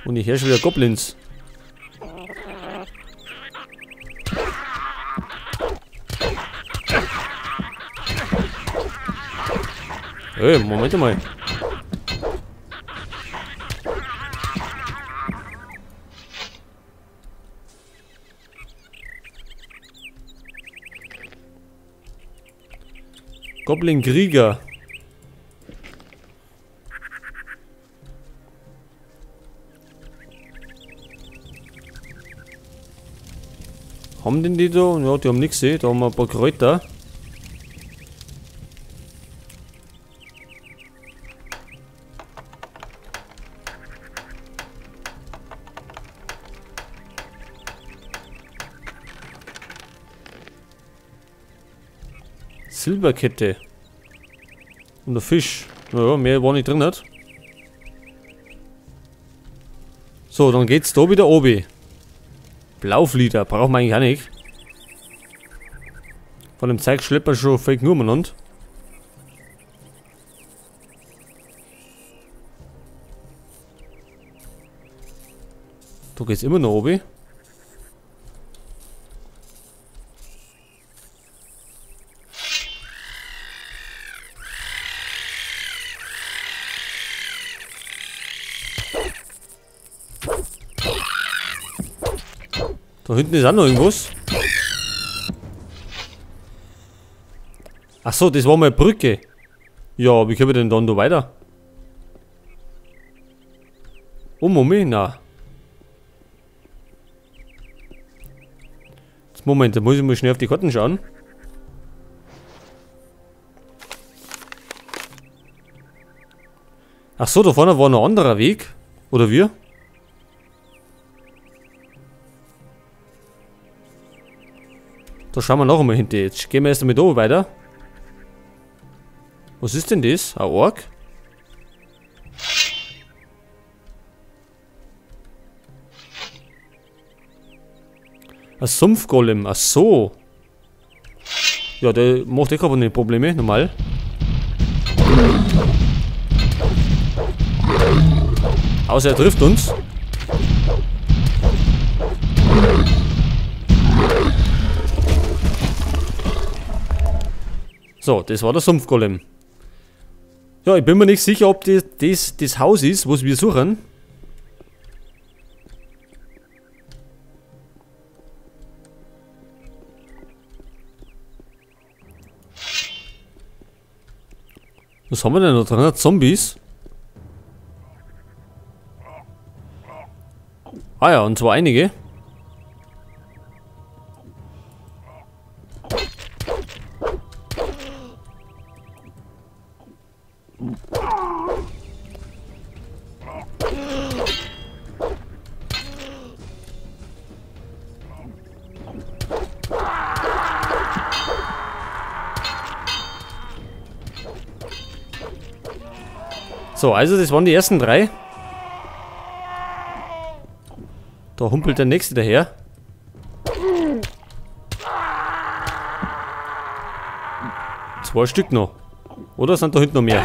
Und ich höre schon wieder Goblins. Hey, Moment mal. Goblin-Krieger. Haben denn die da? Ja, die haben nichts gesehen. Da haben wir ein paar Kräuter. Silberkette. Und der Fisch. Naja, mehr war nicht drin, nicht? So, dann geht's da wieder oben. Blauflieder, brauchen wir eigentlich auch nicht. Von dem Zeug schleppt man schon viel genug umeinander. Da geht's immer noch oben. Da hinten ist auch noch irgendwas. Ach so, das war mal eine Brücke. Ja, wie können wir denn dann da weiter? Oh, Moment, na. Jetzt, Moment, da muss ich mal schnell auf die Karten schauen. Ach so, da vorne war noch ein anderer Weg. Oder wir? Da schauen wir noch einmal hinter. Jetzt gehen wir erst einmal da weiter. Was ist denn das? Ein Ork? Ein Sumpfgolem. Ach so. Ja, der macht eh keine Probleme, normal. Außer er trifft uns. So, das war der Sumpfgolem. Ja, ich bin mir nicht sicher, ob das das Haus ist, was wir suchen. Was haben wir denn da drin? Zombies? Ah ja, und zwar einige. So, also das waren die ersten drei. Da humpelt der nächste daher. Zwei Stück noch. Oder sind da hinten noch mehr?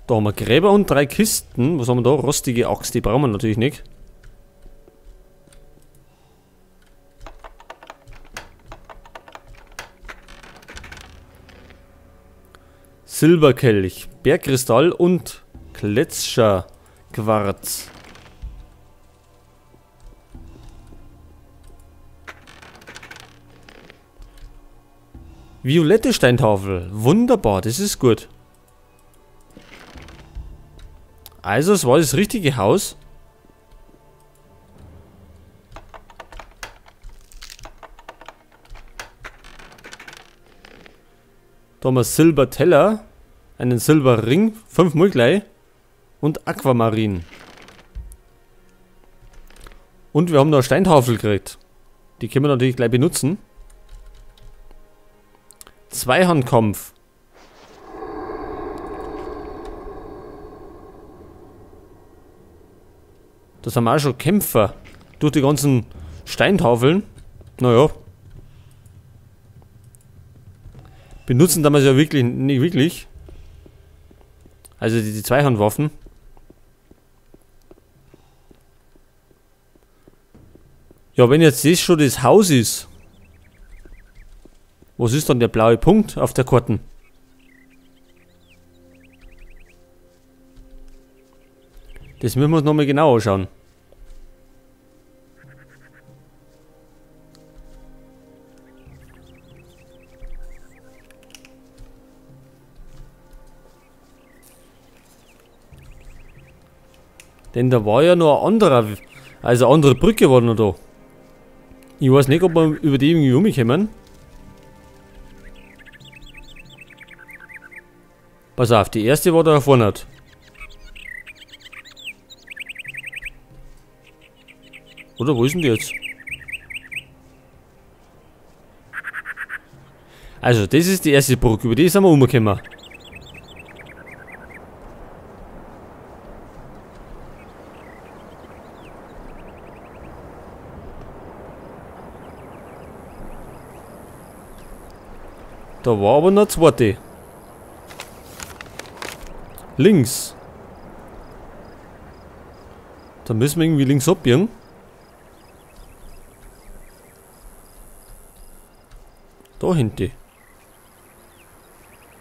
Da haben wir Gräber und 3 Kisten. Was haben wir da? Rostige Axt, die brauchen wir natürlich nicht. Silberkelch, Bergkristall und Gletscherquarz. Violette Steintafel. Wunderbar, das ist gut. Also, es war das richtige Haus. Da haben wir Silberteller, einen Silberring, 5 Mal gleich und Aquamarin. Und wir haben noch eine Steintafel gekriegt. Die können wir natürlich gleich benutzen. Zweihandkampf. Das haben wir auch schon Kämpfer. Durch die ganzen Steintafeln. Naja. Benutzen damals ja wirklich nicht wirklich. Also die Zweihandwaffen. Ja, wenn jetzt das schon das Haus ist. Was ist dann der blaue Punkt auf der Karte? Das müssen wir uns nochmal genau anschauen. Denn da war ja noch ein anderer, also eine andere Brücke war noch da. Ich weiß nicht, ob wir über die irgendwie rumkommen. Pass auf, die erste war da vorne. Oder wo ist denn die jetzt? Also, das ist die erste Brücke, über die sind wir rumgekommen. Da war aber noch eine zweite. Links. Da müssen wir irgendwie links abbiegen. Da hinten.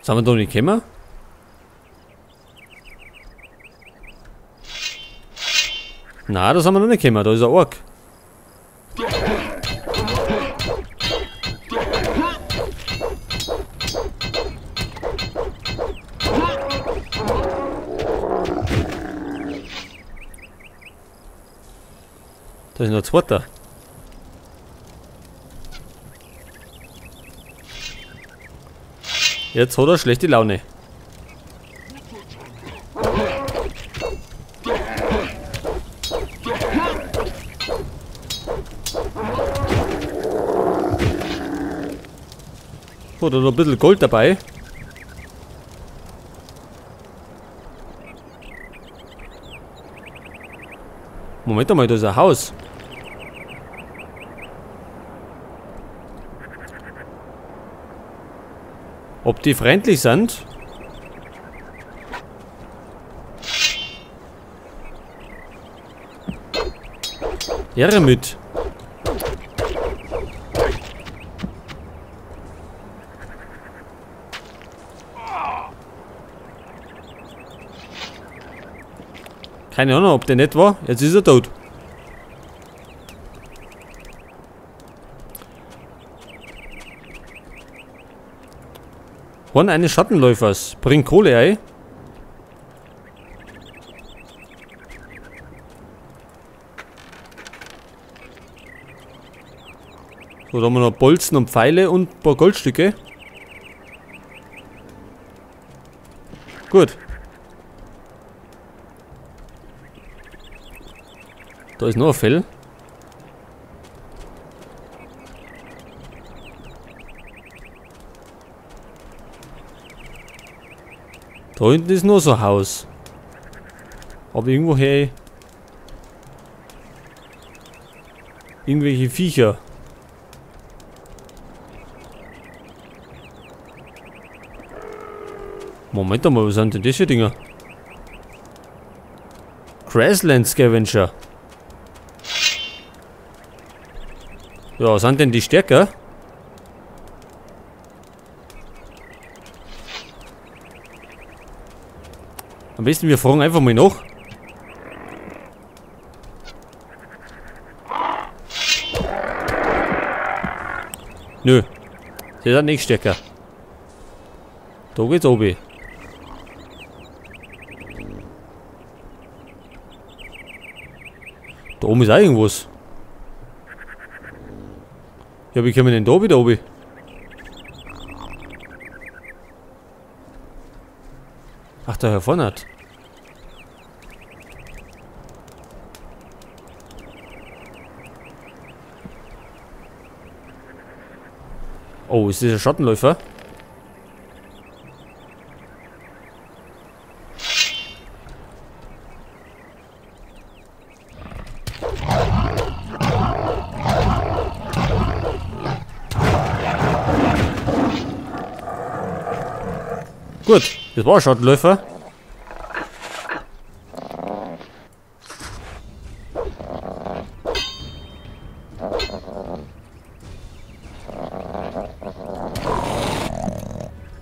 Sind wir da nicht gekommen? Na, da sind wir noch nicht gekommen. Da ist ein Ork. Da ist noch ein zweiter. Jetzt hat er schlechte Laune. So, da noch ein bisschen Gold dabei. Moment einmal, da ist ein Haus. Ob die freundlich sind? Ehre mit. Keine Ahnung, ob der nett war. Jetzt ist er tot. Horn eines Schattenläufers. Bringt Kohle ein. So, da haben wir noch Bolzen und Pfeile und ein paar Goldstücke. Gut. Da ist noch ein Fell. Da hinten ist noch so ein Haus. Aber irgendwo her irgendwelche Viecher. Moment einmal, was sind denn das für Dinger? Grassland Scavenger. Ja, sind denn die stärker? Am besten wir fragen einfach mal nach. Nö. Die sind nicht stärker. Da geht's oben. Da oben ist auch irgendwas. Ja, wie kommen wir denn da wieder oben? Ach, da hier vorne hat. Oh, ist das ein Schattenläufer? Gut, das war ein Schattenläufer.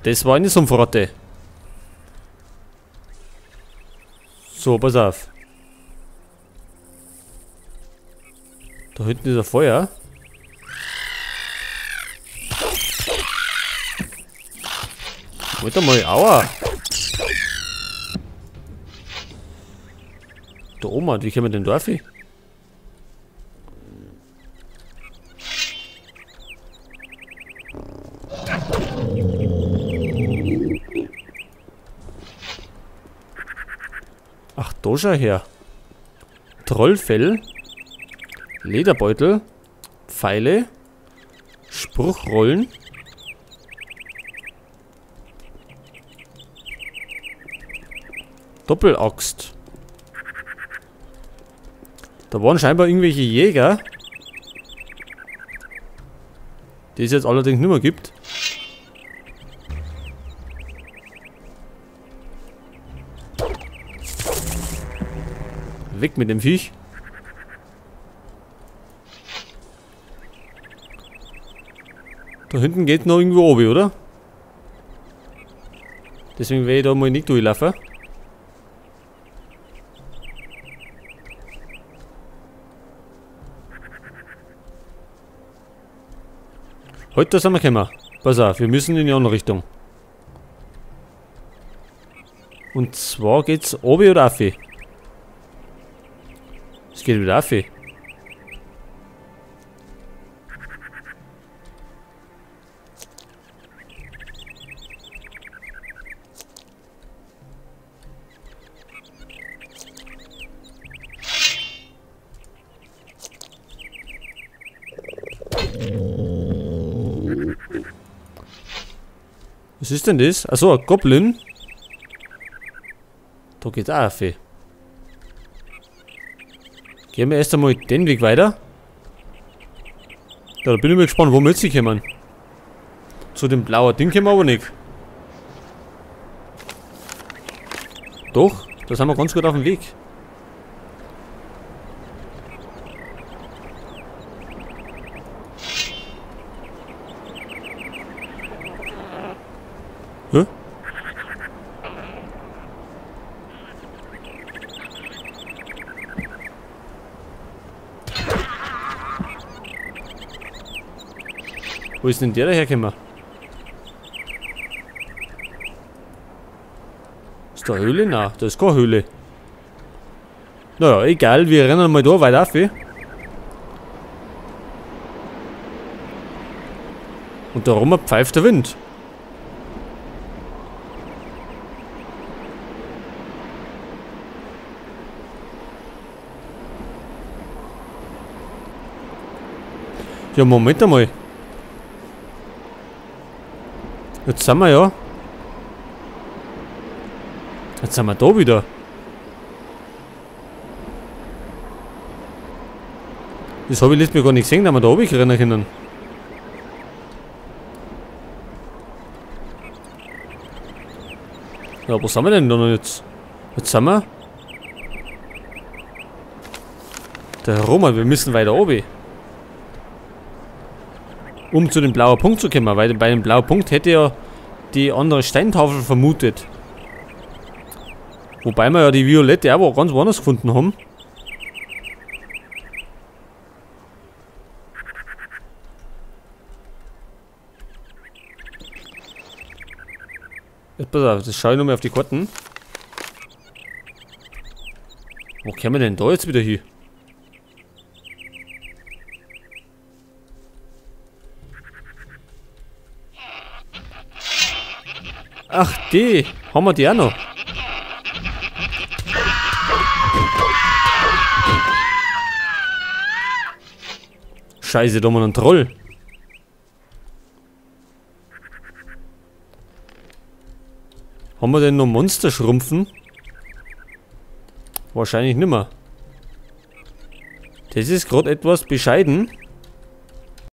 Das war eine Sumpfratte. So, pass auf. Da hinten ist ein Feuer. Warte mal, aua. Da oben, wie kommen wir denn da rauf? Ach, da schau her. Trollfell. Lederbeutel. Pfeile. Spruchrollen. Doppelaxt. Da waren scheinbar irgendwelche Jäger, die es jetzt allerdings nicht mehr gibt. Weg mit dem Viech. Da hinten geht noch irgendwo oben, oder? Deswegen werde ich da mal nicht durchlaufen. Heute sind wir gekommen. Pass auf, wir müssen in die andere Richtung. Und zwar geht's oben oder auf? Es geht wieder auf. Was ist denn das? Achso, ein Goblin. Da geht's auch auf. Gehen wir erst einmal den Weg weiter. Ja, da bin ich mal gespannt, wo wir jetzt kommen. Zu dem blauen Ding kommen wir aber nicht. Doch, da sind wir ganz gut auf dem Weg. Hä? Wo ist denn der dahergekommen? Ist da eine Höhle? Nein, da ist keine Höhle. Naja, egal, wir rennen mal da weiter auf. Und da rum pfeift der Wind. Ja, Moment einmal. Jetzt sind wir ja. Jetzt sind wir da wieder. Das habe ich letztes Mal gar nicht gesehen, dass wir da oben rennen können. Ja, wo sind wir denn da noch jetzt? Jetzt sind wir. Der Roman, wir müssen weiter oben. Um zu dem blauen Punkt zu kommen, weil bei dem blauen Punkt hätte ja die andere Steintafel vermutet. Wobei wir ja die violette auch ganz woanders gefunden haben. Jetzt pass auf, das schaue ich nochmal auf die Karten. Wo kommen wir denn da jetzt wieder hin? Ach, die. Haben wir die auch noch? Scheiße, da haben wir einen Troll. Haben wir denn noch Monster schrumpfen? Wahrscheinlich nimmer. Das ist gerade etwas bescheiden.